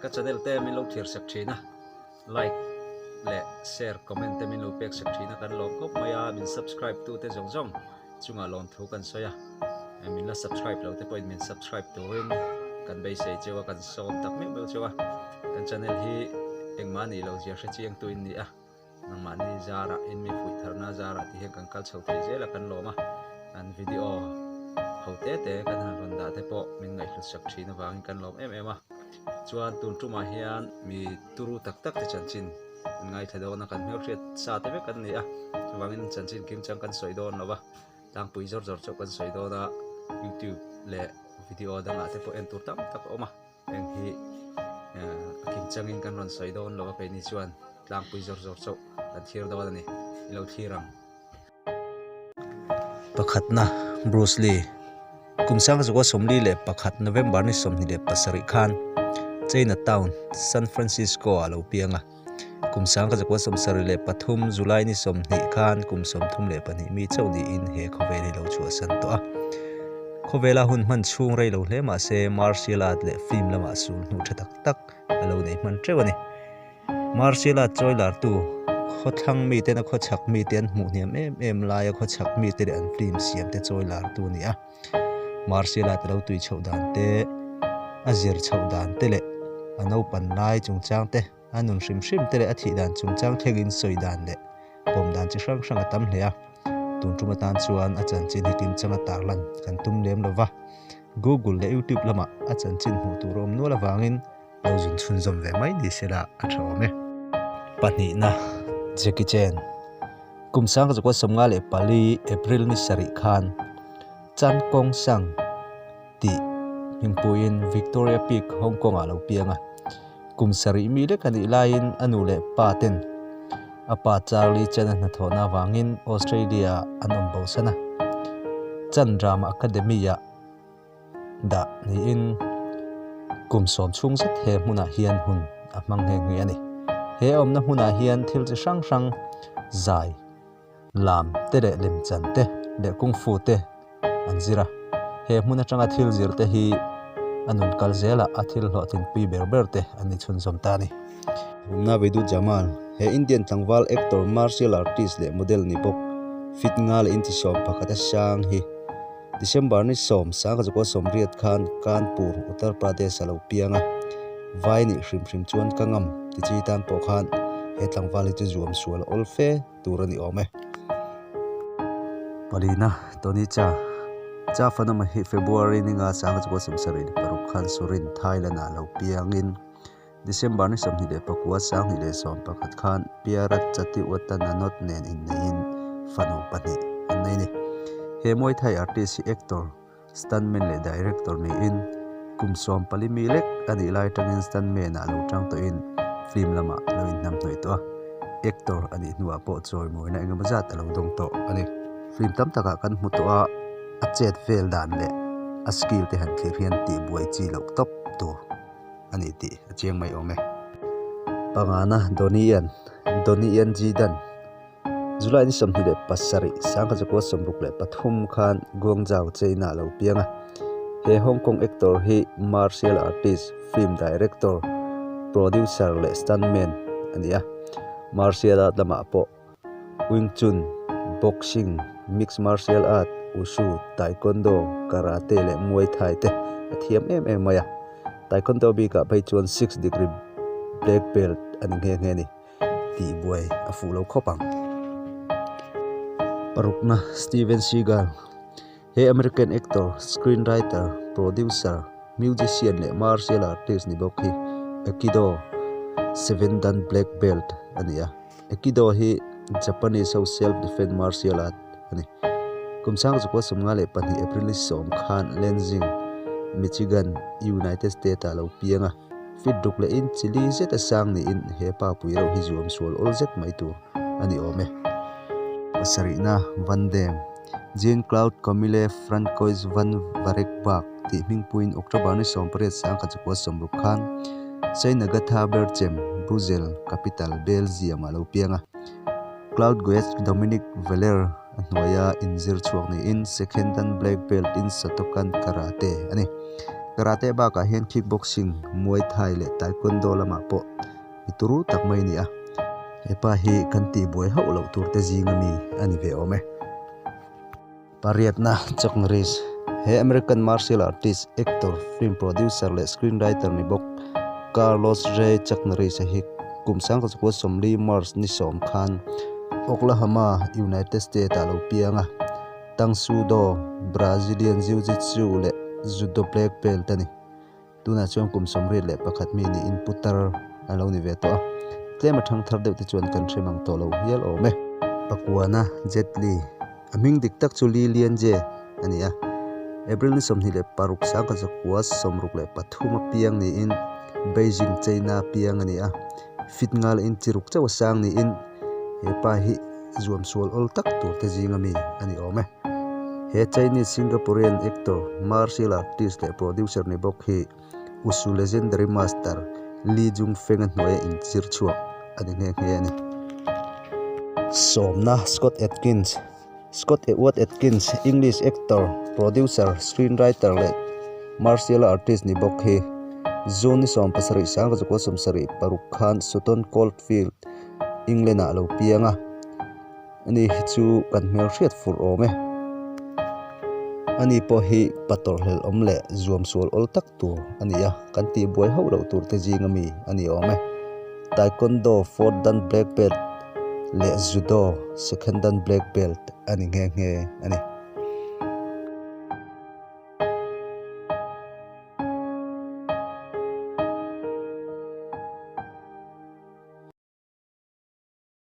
Ka channel te min lo thlir sak thin a, like leh share comment te min lo pek sak thin a kan lawm khawp mai a, min subscribe tu te zawng zawng chungah lawmthu kan sawi a, min la subscribe lo te pawhin min subscribe turin kan beisei cheu a, kan sawm tak meuh meuh cheu a, kan channel hi engmah nih loh zia hre chiang tu in ni a. Nangmahni zarah in mi fuih tharna zarah tih hian kan kal chho thei zel a kan lawm a, kan video ho te te kan han rawn dah te pawh min ngaihhlut sak thin avangin kan lawm em em a. Chuan tun tumah hian mi turu tak tak te chanchin an ngaithla dawn a, kan hmelhriat sa te vek an ni a, chuvangin chanchin kim chang kan sawi dawn lo va, tlangpui zawr zawr chauh kan sawi dawn a, youtube leh video dangah te pawh en tur tam tak a awm a. Heng hi a kim changin kan rawn sawi dawn lo a keini chuan tlangpui zawr zawr chauh kan thlir dawn a ni i lo thlir ang. Pakhatna, Bruce Lee. Kum sangzawka 41 November ni 27 khan China Town, San Francisco ah lo piang a. Kum 1973 July ni 20 khan kum 32 mi chauh niin he khawvel hi lo chhuahsan tawh a. Khawvela hun hman chhung rei lo hle mah se martial art leh film lamah sul hnu tha tak tak a lo nei hman teuh a ni. Martial art chawi lartu khawthlang miten a khawchhak mite an hmuh hniam em em laia khawchhak mite leh an film siamte chawi lartu a ni a. Martial art a lo tui chhoh dan te, a zir chhoh dan te leh a naupan lai chungchang te, A nun hrim hrim te leh a thih dan chungchang thlengin sawi dan leh pawm dan chi hrang hrang a tam hle a. Tun tum atan chuan a chanchin hi kimchang a tarlan kan tum lem lo va. Google leh YouTube lamah a chanchin hmuh tur a awm nual avangin lo zun chhunzawm ve mai ni sela a tha awm e. Pahnihna, Jackie Chan. Kum 1954 April ni sarih khan Chan Kong Sang tih hmingpuiin Victoria Peak, Hong Kong ah lo piang a. Kum sarih mi lek a nih laiin a nu leh pa ten a pa Charlie Chan a hnathawhna avangin Australia ah an awm bosan a. Chan Drama Academy ah dah niin kum sawm chhung zet he hmunah hian hun a hmang nghe nghe a ni. He a awmna hmunah hian thil chi hrang hrang zai Lam te leh lemchan te leh kung fu te an zir a, he hmun atanga thil zir te hi a nun kal zelah a thil hlawhtlinpui ber ber te an ni chhunzawm ta a ni. Humna Vedu Jamal, he Indian tlangval actor, martial artist leh model ni bawk, fit nga leh intisawm pakhat a sang hi December ni sawm sangkazakua sawmriat khan Kanpur, Uttar Pradesh a lo piang a, vai nih hrim hrim chuan ka ngam ti chi tan pawh khan he tlangval hi chu zuam sual awl fe. tur a ni awm e. Palina, Tony Cha, Cha fanama hi February ni nga sanga chukua sawmsarih leh paruk khan Surin, Thailand ah lo piangin December ni 24 2011 khan Piarat Chatiwatananot nen inneiin fanu pahnih an nei a ni. He Muay Thai artist hi actor, Stuntman leh director niin kum 14 mi lek a nih lai atangin stuntman ah lo tang tawhin film lamah lo inhnam hnawih tawh a, actor a nih hnuah pawh chawimawina engemaw zat a lo dawng tawh a ni. Film tam takah kan hmu tawh a, a chet vel dan leh a skill te han thlir hian tihbuai chi loh tawp tur a ni tih a chiang mai awm e. Pangana Donnie Yen, Donnie Yen Zidane. July ni 27, 1963 khan Guangzhou, China a lo piang a. He Hong Kong actor hi martial artist, film director, producer leh stuntman a ni a. Martial art lamah pawh Wing Chun, boxing, mixed martial art, wushu, taekwondo, karate leh muay thai te a thiam em em mai a. Taekwondo bikah phei chuan six degree black belt a ni nghe nghe a ni. tih buai a fuh lo khawp ang. Parukna, Steven Seagal, He American actor, screenwriter, producer, musician leh martial artist ni bawk hi Aikido seven dan black belt a ni a. Aikido hi Japanese ho self defense martial art a ni. Kum 1952 April ni 10 khan Lansing, Michigan, United States ah lo piang a. Fit ruk leh in chili zet a sang niin he pa pui reuh hi zuam sual awl zet mai tur a ni awm e. Pasarihna Van Dam, Jean Claude Camille Francois Van Varekbak tih hmingpuiin October ni 18 1960 khan Sainagatha Berchem, Brussels capital, Belgium ah lo piang a. Claude Guez Dominique Valère a hnuaia inzir chhuak niin second dan black belt in Shotokan Karate a ni. Karate bakah hian kickboxing, Muay Thai leh Taekwondo lamah pawh mi turu tak mai a ni a. Hepa hi kan tihbuai hauh loh tur te zinga mi a ni ve awm e. Pariatna Chuck Norris, He American martial artist, actor, film producer leh screenwriter ni bawk Carlos Ray Chuck Norris-a hi kum 1940 March ni sawm khan Oklahoma, United States-ah lo piang a. Tang Soo Do, Brazilian Jiu-Jitsu leh Judo black belt a ni. Tunah chuan kum 31 mi niin putar a lo ni ve tawh a, tlem a thang thar deuh te chuan kan hre mang tawh lo hial awm e. Pakuana Jet Li, a hming dik tak chu Li Lian-je a ni a, April ni 26 1963 a piang niin Beijing, China piang a ni a, fit ngal in chiruk chauh a sang niin he pa hi zuam sual awl tak tur te zinga mi a ni awm e. He Chinese Singaporean actor, martial artist leh producer ni bawk hi Wushu legendary master Li Jungfeng a hnuaia inchir chhuak a ni nghe nghe a ni. Sawmna Scott Adkins Scott Edward Adkins, English actor, producer, screenwriter leh martial artist ni bawk hi June ni 17 1976 khan Sutton Coldfield, England ah lo piang a. Ani hi chu kan hmel hriat fur awm e. Ani pawh hi pa tawrhhlelh awm leh zuam sual awl tak tur a ni a, kan tih buai hauh loh tur te zinga mi a ni awm e. Taekwondo fourth dan black belt leh Judo second dan black belt a ni nghe nghe a ni.